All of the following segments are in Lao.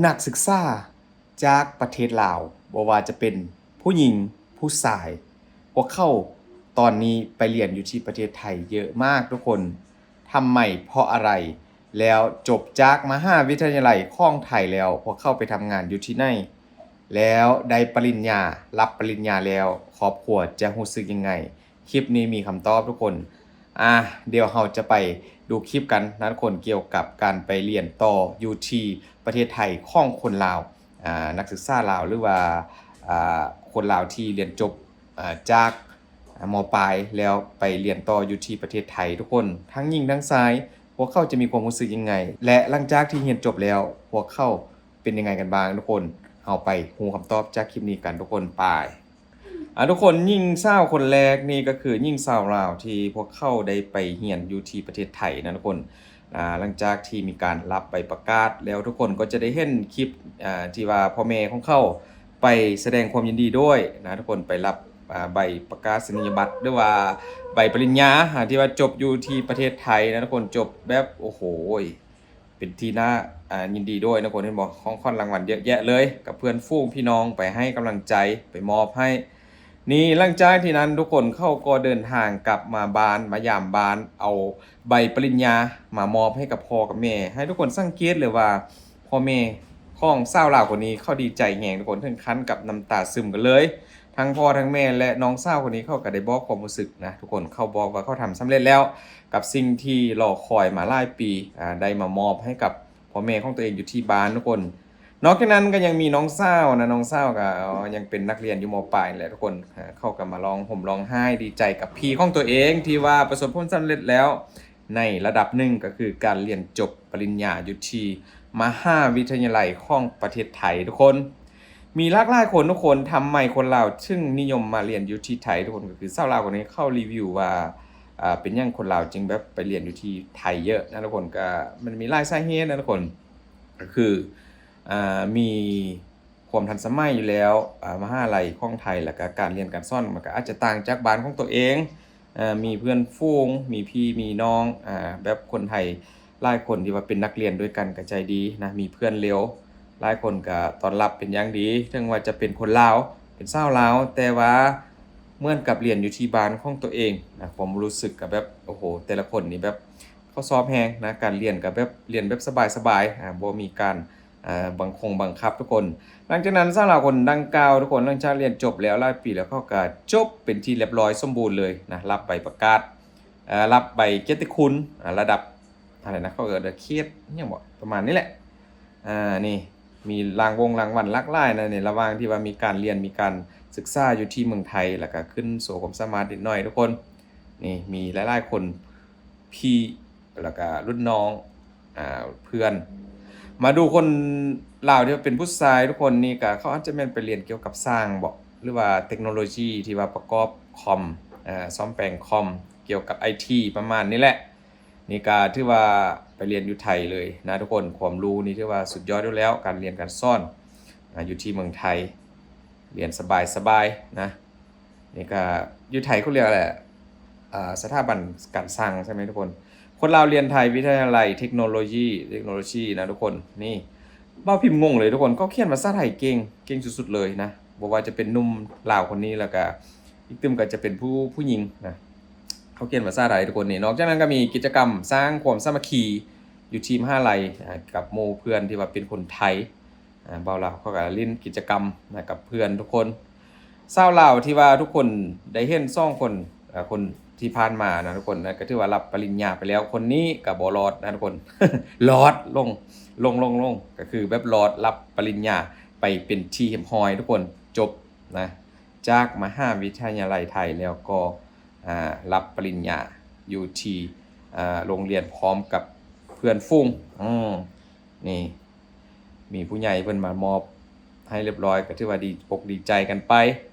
ນັກສຶກສາຈາກປະເທດລາວ ບໍ່ວ່າຈະເປັນຜູ້ຍິງ, ຜູ້ຊາຍ, ພວກເຂົາຕອນນີ້ໄປຮຽນຢູ່ທີ່ປະເທດໄທເຍອະມາກທຸກຄົນ. ທຳໄມ? ເພາະອະໄລ? ແລ້ວຈົບຈາກມະຫາວິທະຍາໄລຂອງໄທແລ້ວ ພວກເຂົາໄປທຳງານຢູ່ທີ່ໃນ? ແລ້ວໄດ້ປະລິນຍາ, ຮັບປະລິນຍາແລ້ວ ຄອບຄົວຈະຮູ້ສຶກຍັງໄງ? ຄລິບນີ້ມີຄຳຕອບທຸກຄົນ. ອ່າ ດຽວເຮົາຈະໄປດູຄລິບກັນນະທຸກຄົນ ກ່ຽວກັບການໄປຮຽນຕໍ່ຢູ່ທີ່ປະເທດໄທຂອງຄົນລາວ, ອ່າ ນັກສຶກສາລາວ ຫຼືວ່າ ອ່າ ຄົນລາວທີ່ຮຽນຈົບ ອ່າ ຈາກ ອ່າ ມ.ປາຍ ແລ້ວໄປຮຽນຕໍ່ຢູ່ທີ່ປະເທດໄທທຸກຄົນ ທັງຍິງທັງຊາຍ ພວກເຂົາຈະມີຄວາມຮູ້ສຶກຍັງໄງ ແລະ ຫຼັງຈາກທີ່ຮຽນຈົບແລ້ວ ພວກເຂົາເປັນຍັງໄງກັນບ້າງທຸກຄົນ? ເຮົາໄປຮູ້ຄຳຕອບຈາກຄລິບນີ້ກັນທຸກຄົນ. ໄປ. ອ່າ ທຸກຄົນ, ຍິງສາວຄົນແລກນີ້ກໍຄືຍິງສາວລາວທີ່ພວກເຂົາໄດ້ໄປຮຽນຢູ່ທີ່ປະເທດໄທນະທຸກຄົນ. ອ່າ ຫຼັງຈາກທີ່ມີການຮັບໃບປະກາດແລ້ວ ທຸກຄົນກໍຈະໄດ້ເຫັນຄລິບ ອ່າ ທີ່ວ່າພໍ່ແມ່ຂອງເຂົາໄປສະແດງຄວາມຍິນດີດ້ວຍນະທຸກຄົນ, ໄປຮັບ ອ່າ ໃບປະກາສະນີຍະບັດ ຫຼືວ່າໃບປະລິນຍາ ອ່າ ທີ່ວ່າຈົບຢູ່ທີ່ປະເທດໄທນະທຸກຄົນ, ຈົບແບບ ໂອ້ໂຫ ເປັນທີ່ໜ້າ ອ່າ ຍິນດີດ້ວຍນະທຸກຄົນ. ເຫັນບໍ່? ຂອງຂວັນລາງວັນເຍອະແຍະເລີຍ ກັບເພື່ອນຝູງພີ່ນ້ອງ ໄປໃຫ້ກຳລັງໃຈ ໄປມອບໃຫ້. ນີ້ ຫຼັງຈາກທີ່ນັ້ນ ທຸກຄົນເຂົາກໍເດີນທາງກັບມາບ້ານ ມາຢາມບ້ານ ເອົາໃບປະລິນຍາມາມອບໃຫ້ກັບພໍ່ກັບແມ່. ໃຫ້ທຸກຄົນສັງເກດເລີຍວ່າ ພໍ່ແມ່ຂອງສາວລາວຄົນນີ້ເຂົາດີໃຈແຮງທຸກຄົນ ເຖິງຂັ້ນກັບນ້ຳຕາຊຶມກັນເລີຍ. ທັງພໍ່ທັງແມ່ ແລະ ນ້ອງສາວຄົນນີ້ເຂົາກໍໄດ້ບອກຄວາມຮູ້ສຶກນະທຸກຄົນ, ເຂົາບອກວ່າເຂົາທຳສຳເລັດແລ້ວກັບສິ່ງທີ່ລໍຄອຍມາຫຼາຍປີ, ອາ ໄດ້ມາມອບໃຫ້ກັບພໍ່ແມ່ຂອງຕົວເອງຢູ່ທີ່ບ້ານທຸກຄົນ. ນອກຈາກນັ້ນກໍຍັງມີນ້ອງສາວນະ, ນ້ອງສາວກໍ ເອີ ຍັງເປັນນັກຮຽນຢູ່ ມ.ປາຍ ນີ້ແຫຼະທຸກຄົນ. ເຂົາກໍມາຮ້ອງຫ່ມຮ້ອງໄຫ້ດີໃຈກັບພີ່ຂອງຕົວເອງທີ່ວ່າປະສົບຜົນສຳເລັດແລ້ວໃນລະດັບໜຶ່ງ, ກໍຄືການຮຽນຈົບປະລິນຍາຢູ່ທີ່ມະຫາວິທະຍາໄລຂອງປະເທດໄທທຸກຄົນ. ມີຫຼາກຫຼາຍຄົນທຸກຄົນ, ທຳໄມຄົນລາວເຖິງນິຍົມມາຮຽນຢູ່ທີ່ໄທທຸກຄົນ? ກໍຄືສາວລາວຄົນນີ້ເຂົາຣີວິວວ່າ ເປັນຫຍັງຄົນລາວຈຶ່ງແບບໄປຮຽນຢູ່ທີ່ໄທເຍອະນະທຸກຄົນ. ກໍມັນມີຫຼາຍສາເຫດນະທຸກຄົນ, ກໍຄື ອ່າ ມີຄວາມທັນສະໄໝຢູ່ແລ້ວ, ອ່າ ມະຫາໄລຂອງໄທ ແລ້ວກະການຮຽນການສອນມັນກະອາດຈະຕ່າງຈາກບ້ານຂອງຕົວເອງ, ເອີ ມີເພື່ອນຝູງ, ມີພີ່ມີນ້ອງ, ອ່າ ແບບຄົນໄທຫຼາຍຄົນທີ່ວ່າເປັນນັກຮຽນດ້ວຍກັນກະໃຈດີນະ, ມີເພື່ອນເລັວ, ຫຼາຍຄົນກະຕ້ອນຮັບເປັນຢ່າງດີ. ເຖິງວ່າຈະເປັນຄົນລາວ, ເປັນຊາວລາວ, ແຕ່ວ່າເໝືອນກັບຮຽນຢູ່ທີ່ບ້ານຂອງຕົວເອງນະ, ຄວາມຮູ້ສຶກກະແບບ ໂອ້ໂຫ ແຕ່ລະຄົນນີ້ແບບ ເຂົາຊອບແຮງນະ, ການຮຽນກໍແບບ ຮຽນແບບສະບາຍໆ, ອ່າ ບໍ່ມີການ ເອີ ບັງຄົງບັງຄັບທຸກຄົນ. ຫຼັງຈາກນັ້ນ ສາວລາວຄົນດັ່ງກ່າວທຸກຄົນ ຫຼັງຈາກຮຽນຈົບແລ້ວຫຼາຍປີແລ້ວ ເຂົາກໍຈົບເປັນທີ່ຮຽບຮ້ອຍສົມບູນເລີຍນະ, ຮັບໃບປະກາດ ເອີ ຮັບໃບກຽດຕິຄຸນ ອາ ລະດັບ ອາ ລະດັບ ເຂົາເອີ້ນວ່າເຂດຫຍັງບໍ ປະມານນີ້ແຫຼະ. ອາ ນີ້ ມີລາງວົງລາງວັນຫຼາກຫຼາຍນະ, ໃນລະຫວ່າງທີ່ວ່າມີການຮຽນ ມີການສຶກສາຢູ່ທີ່ເມືອງໄທ ແລ້ວກໍຂຶ້ນໂຊຄວາມສາມາດນິດໜ້ອຍທຸກຄົນ. ນີ້ ມີຫຼາຍໆຄົນ ພີ່ ແລ້ວກະລຸ້ນນ້ອງ ອາ ເພື່ອນ. ມາດູຄົນລາວທີ່ວ່າເປັນຜູ້ຊາຍທຸກຄົນນີ້ກະ ເຂົາອາດຈະແມ່ນໄປຮຽນກ່ຽວກັບຊ່າງບໍ ຫຼືວ່າເຕັກໂນໂລຊີທີ່ວ່າປະກອບຄອມ ເອີ ສ້ອມແປງຄອມ ກ່ຽວກັບໄອທີ ປະມານນີ້ແຫຼະ. ນີ້ກະຖືວ່າໄປຮຽນຢູ່ໄທເລີຍນະທຸກຄົນ, ຄວາມຮູ້ນີ້ຖືວ່າສຸດຍອດຢູ່ແລ້ວ, ການຮຽນການສອນ ອາ ຢູ່ທີ່ເມືອງໄທ ຮຽນສະບາຍໆນະ. ນີ້ກະຢູ່ໄທເຂົາຮຽກແຫຼະ ເອີ ສະຖາບັນການຊ່າງໃຊ່ໄໝທຸກຄົນ? ຄົນລາວຮຽນໄທ ວິທະຍາໄລເຕັກໂນໂລຢີ ເຕັກໂນໂລຊີນະທຸກຄົນ. ນີ້ ບ່າວພິມງົງເລີຍທຸກຄົນ, ເຂົາຂຽນພາສາໄທເກັ່ງ ເກັ່ງສຸດໆເລີຍນະ, ບໍ່ວ່າຈະເປັນໜຸ່ມລາວຄົນນີ້ ແລ້ວກະອີກຕື່ມກໍຈະເປັນຜູ້ ຜູ້ຍິງນະ, ເຂົາຂຽນພາສາໄທທຸກຄົນນີ້. ນອກຈາກນັ້ນກໍມີກິດຈະກຳສ້າງຄວາມສາມັກຄີຢູ່ທີ່ມະຫາໄລ ອາ ກັບໝູ່ເພື່ອນທີ່ວ່າເປັນຄົນໄທ. ອ່າ ບ່າວລາວເຂົາກໍຫຼິ້ນກິດຈະກຳນະກັບເພື່ອນທຸກຄົນ. ສາວລາວທີ່ວ່າທຸກຄົນໄດ້ເຫັນສອງຄົນ ເອີ ຄົນທີ່ຜ່ານມານະທຸກຄົນນະ ກໍຖືວ່າຮັບປະລິນຍາໄປແລ້ວ. ຄົນນີ້ກໍບໍ່ລອດນະທຸກຄົນ, ລອດ ລົງ ລົງ ລົງ ລົງ ກໍຄືແບບລອດ ຮັບປະລິນຍາໄປເປັນທີ່ຮຽບຮ້ອຍທຸກຄົນ, ຈົບນະ ຈາກມະຫາວິທະຍາໄລໄທ ແລ້ວກໍ ອ່າ ຮັບປະລິນຍາຢູ່ທີ່ ອ່າ ໂຮງຮຽນພ້ອມກັບເພື່ອນຝູງ. ອືມ ນີ້ ມີຜູ້ໃຫຍ່ເພິ່ນມາມອບໃຫ້ຮຽບຮ້ອຍ ກໍຖືວ່າດີອົກດີໃຈກັນໄປ.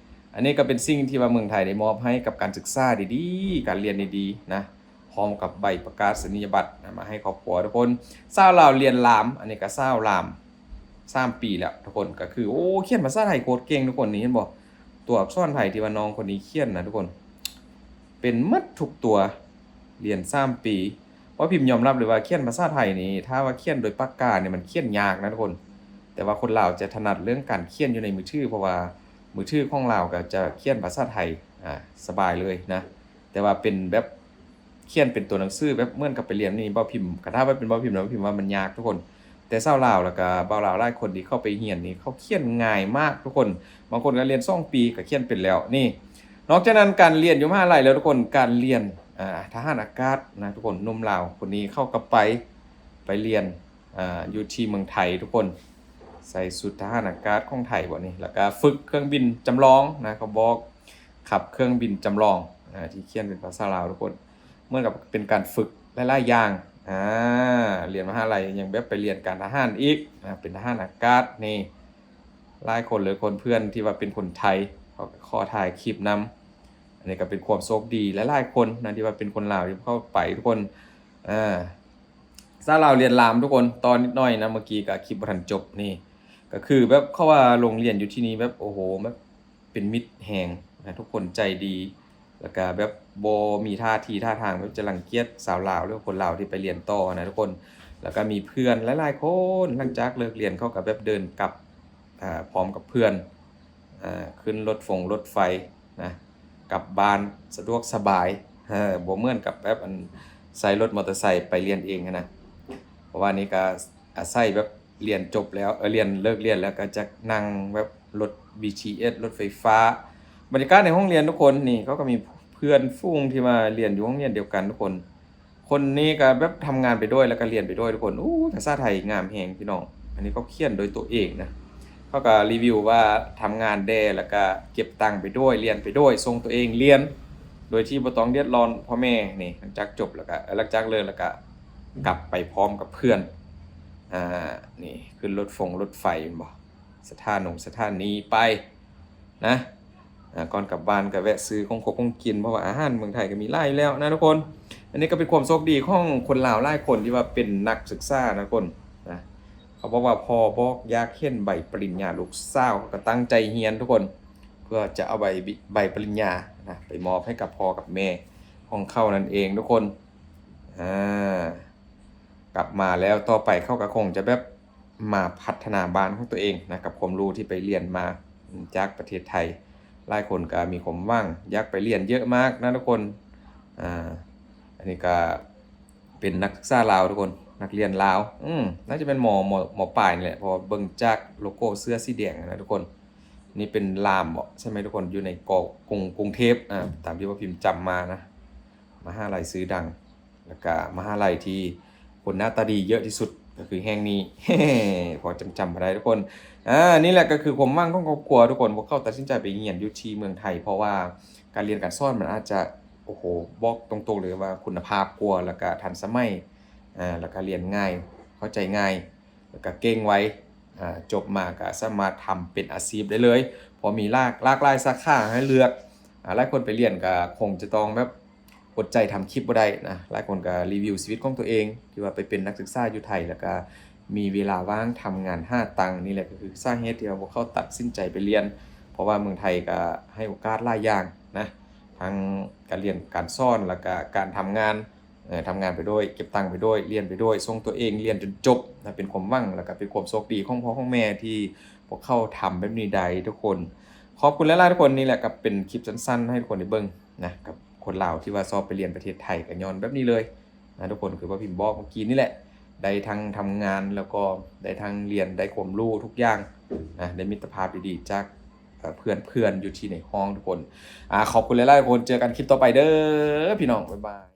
ອັນນີ້ກໍເປັນສິ່ງທີ່ວ່າເມືອງໄທໄດ້ມອບໃຫ້ກັບການສຶກສາດີໆ ການຮຽນດີໆນະ, ພ້ອມກັບໃບປະກາສະນີຍະບັດນະ ມາໃຫ້ຄອບຄົວທຸກຄົນ. ສາວລາວຮຽນລາມ, ອັນນີ້ກໍສາວລາມ ສາມປີແລ້ວທຸກຄົນ, ກໍຄື ໂອ້ ຂຽນພາສາໄທໂຄດເກັ່ງທຸກຄົນ. ນີ້ເຫັນບໍ່? ຕົວອັກສອນໄທທີ່ວ່ານ້ອງຄົນນີ້ຂຽນນະທຸກຄົນ ເປັນໝົດທຸກຕົວ. ຮຽນສາມປີ ບ່າວພິມຍອມຮັບເລີຍວ່າຂຽນພາສາໄທນີ້ ຖ້າວ່າຂຽນໂດຍປາກການີ້ ມັນຂຽນຍາກນະທຸກຄົນ. ແຕ່ວ່າຄົນລາວຈະຖະໜັດເລື່ອງການຂຽນຢູ່ໃນມືຖື ເພາະວ່າມືຖືຂອງລາວກໍຈະຂຽນພາສາໄທ ອາ ສະບາຍເລີຍນະ. ແຕ່ວ່າເປັນແບບຂຽນເປັນຕົວໜັງສືແບບເໝືອນກັບໄປລຽນນີ້ ເບົາພິມ ຄັນຖ້າວ່າເປັນເບົາພິມນະ ເບົາພິມວ່າມັນຍາກທຸກຄົນ. ແຕ່ຊາວລາວ ແລ້ວກະບ່າວລາວຫຼາຍຄົນທີ່ເຂົ້າໄປຮຽນນີ້ ເຂົາຂຽນງ່າຍມາກທຸກຄົນ. ບາງຄົນກໍຮຽນສອງປີກໍຂຽນເປັນແລ້ວ. ນີ້ ນອກຈາກນັ້ນການຮຽນຢູ່ມະຫາໄລແລ້ວທຸກຄົນ ການຮຽນ ອາ ທະຫານອາກາດນະທຸກຄົນ. ໜຸ່ມລາວຄົນນີ້ເຂົາກໍໄປ ໄປຮຽນ ອາ ຢູ່ທີ່ເມືອງໄທທຸກຄົນ ໃສ່ຊຸດທະຫານອາກາດຂອງໄທບໍນີ້ ແລ້ວກໍຝຶກເຄື່ອງບິນຈຳລອງນະ ເຂົາບອກ ຂັບເຄື່ອງບິນຈຳລອງ ອາ ທີ່ຂຽນເປັນພາສາລາວທຸກຄົນ. ເໝືອນກັບເປັນການຝຶກຫຼາຍໆຢ່າງ ອາ ຮຽນມະຫາໄລຍັງແບບໄປຮຽນການທະຫານອີກ ອາ ເປັນທະຫານອາກາດນີ້. ຫຼາຍຄົນເລີຍ ຄົນເພື່ອນທີ່ວ່າເປັນຄົນໄທ ເຂົາກໍຂໍຖ່າຍຄລິບນຳ. ອັນນີ້ກໍເປັນຄວາມໂຊກດີຫຼາຍໆຄົນນະ ທີ່ວ່າເປັນຄົນລາວທີ່ເຂົ້າໄປທຸກຄົນ ອາ ຊາວລາວຮຽນລາມທຸກຄົນ ຕໍ່ນິດໜ້ອຍນະ ເມື່ອກີ້ກໍຄລິບບໍ່ທັນຈົບ. ນີ້ກໍຄືແບບເຂົາວ່າໂຮງຮຽນຢູ່ທີ່ນີ້ແບບ ໂອ້ໂຫ ແບບເປັນມິດແຮງນະ ທຸກຄົນໃຈດີ ແລ້ວກະແບບບໍ່ມີທ່າທີທ່າທາງແບບຈະລັງກຽດຊາວລາວ ຫຼືຄົນລາວທີ່ໄປຮຽນຕໍ່ນະທຸກຄົນ. ແລ້ວກະມີເພື່ອນຫຼາຍໆຄົນ ຫຼັງຈາກເລີກຮຽນເຂົາກະແບບເດີນກັບ ອາ ພ້ອມກັບເພື່ອນ ອາ ຂຶ້ນລົດຟົງລົດໄຟນະ ກັບບ້ານສະດວກສະບາຍ ເອີ ບໍ່ເໝືອນກັບແບບອັນໃຊ້ລົດມໍເຕີໄຊໄປຮຽນເອງຫັ້ນນະ. ເພາະວ່ານີ້ກະອາໄສແບບຮຽນຈົບແລ້ວ ເອີ ຮຽນ ເລີກຮຽນແລ້ວກໍຈະນັ່ງແບບລົດບີທີເອສ ລົດໄຟຟ້າ. ບັນຍາກາດໃນຫ້ອງຮຽນທຸກຄົນ ນີ້ເຂົາກໍມີເພື່ອນຝູງທີ່ວ່າຮຽນຢູ່ໂຮງຮຽນດຽວກັນທຸກຄົນ. ຄົນນີ້ກໍແບບທຳງານໄປດ້ວຍ ແລ້ວກໍຮຽນໄປດ້ວຍທຸກຄົນ. ໂອ້ ພາສາໄທງາມແຮງພີ່ນ້ອງ. ອັນນີ້ເຂົາຂຽນໂດຍຕົວເອງນະ ເຂົາກໍຣີວິວວ່າທຳງານແດ່ ແລ້ວກໍເກັບຕັງໄປດ້ວຍ ຮຽນໄປດ້ວຍ ສົ່ງຕົວເອງຮຽນ ໂດຍທີ່ບໍ່ຕ້ອງເດືອດຮ້ອນພໍ່ແມ່. ນີ້ ຫຼັງຈາກຈົບແລ້ວກໍ ເອີ ຫຼັງຈາກເລີກແລ້ວກໍກັບໄປພ້ອມກັບເພື່ອນ ອາ ນີ້ ຂຶ້ນລົດຟົງລົດໄຟແມ່ນບໍ່ ສະຖານົງສະຖານນີໄປ ນະ ອາ ກ່ອນກັບບ້ານກໍແວະຊື້ຂອງຄົບຂອງກິນ ເພາະວ່າອາຫານເມືອງໄທກໍມີຫຼາຍຢູ່ແລ້ວນະທຸກຄົນ. ອັນນີ້ກໍເປັນຄວາມໂຊກດີຂອງຄົນລາວຫຼາຍຄົນທີ່ວ່າເປັນນັກສຶກສານະທຸກຄົນນະ. ເຂົາບອກວ່າພໍ່ບອກຢາກເຫັນໃບປະລິນຍາລູກສາວ ເຂົາກໍຕັ້ງໃຈຮຽນທຸກຄົນ ເພື່ອຈະເອົາໃບ ໃບປະລິນຍານະ ໄປມອບໃຫ້ກັບພໍ່ກັບແມ່ຂອງເຂົານັ້ນເອງທຸກຄົນ. ອາ ກັບມາແລ້ວຕໍ່ໄປເຂົາກໍຄົງຈະແບບມາພັດທະນາບ້ານຂອງຕົວເອງນະ ກັບຄວາມຮູ້ທີ່ໄປຮຽນມາຈາກປະເທດໄທ. ຫຼາຍຄົນກໍມີຄວາມຫວັງຢາກໄປຮຽນເຍອະມາກນະທຸກຄົນ. ອາ ອັນນີ້ກໍເປັນນັກສຶກສາລາວທຸກຄົນ ນັກຮຽນລາວ ອືມ ໜ້າຈະແມ່ນ ມ ມ ມ ປາຍນີ້ແຫຼະ ເພາະວ່າເບິ່ງຈາກໂລໂກ້ເສື້ອສີແດງນະທຸກຄົນ. ນີ້ເປັນລາມເບາະ ໃຊ່ໄໝທຸກຄົນ? ຢູ່ໃນເກາະກຸງ ກຸງເທບ ອາ ຕາມທີ່ວ່າພິມຈຳມານະ ມະຫາໄລຊື່ດັງ ແລ້ວກະມະຫາໄລທີ່ຄົນໜ້າຕາດີເຍອະທີ່ສຸດກໍຄືແຫ່ງນີ້ ພໍຈຳໆ ມາໄດ້ທຸກຄົນ. ອາ ນີ້ແຫຼະກໍຄືຄວາມຫວັງຂອງຄອບຄົວທຸກຄົນ ພວກເຂົາຕັດສິນໃຈໄປຮຽນຢູ່ທີ່ເມືອງໄທ ເພາະວ່າການຮຽນການສອນມັນອາດຈະ ໂອ້ໂຫ ບອກຕົງໆເລີຍວ່າຄຸນນະພາບກວ່າ ແລ້ວກະທັນສະໄໝ ອາ ແລ້ວກະຮຽນງ່າຍ ເຂົ້າໃຈງ່າຍ ແລ້ວກະເກັ່ງໄວ ອາ ຈົບມາກະສາມາດທຳເປັນອາຊີບໄດ້ເລີຍ ເພາະມີຫຼາກ ຫຼາກຫຼາຍສາຂາໃຫ້ເລືອກ. ອາ ຫຼາຍຄົນໄປຮຽນກະຄົງຈະຕ້ອງແບບ ອົດໃຈທຳຄລິບບໍ່ໄດ້ນະ. ຫຼາຍຄົນກໍຣີວິວຊີວິດຂອງຕົວເອງ ທີ່ວ່າໄປເປັນນັກສຶກສາຢູ່ໄທ ແລ້ວກໍມີເວລາວ່າງທຳງານຫາຕັງ. ນີ້ແຫຼະກໍຄືສາເຫດທີ່ວ່າພວກເຂົາຕັດສິນໃຈໄປຮຽນ ເພາະວ່າເມືອງໄທກໍໃຫ້ໂອກາດຫຼາຍຢ່າງນະ ທັງການຮຽນການສອນ ແລ້ວກໍການທຳງານ ເອີ ທຳງານໄປດ້ວຍ ເກັບຕັງໄປດ້ວຍ ຮຽນໄປດ້ວຍ ສົ່ງຕົວເອງຮຽນຈົນຈົບນະ ເປັນຄວາມຫວັງ ແລ້ວກໍເປັນຄວາມໂຊກດີຂອງພໍ່ຂອງແມ່ທີ່ພວກເຂົາທຳແບບນີ້ໄດ້ທຸກຄົນ. ຂອບຄຸນຫຼາຍໆທຸກຄົນ. ນີ້ແຫຼະກໍເປັນຄລິບສັ້ນໆໃຫ້ທຸກຄົນໄດ້ເບິ່ງ ນະ ກັບຄົນລາວທີ່ວ່າຊອບໄປຮຽນປະເທດໄທ ກໍຍ້ອນແບບນີ້ເລີຍນະທຸກຄົນ. ຄືວ່າພິມບອກເມື່ອກີ້ນີ້ແຫຼະ ໄດ້ທັງທຳງານ ແລ້ວກໍໄດ້ທັງຮຽນ ໄດ້ຄວາມຮູ້ທຸກຢ່າງນະ ໄດ້ມິດຕະພາບດີໆຈາກ ເອີ ເພື່ອນໆຢູ່ທີ່ໃນຫ້ອງທຸກຄົນ. ອາ ຂອບຄຸນຫຼາຍໆທຸກຄົນ. ເຈີກັນຄລິບຕໍ່ໄປເດີພີ່ນ້ອງ. ບາຍບາຍ.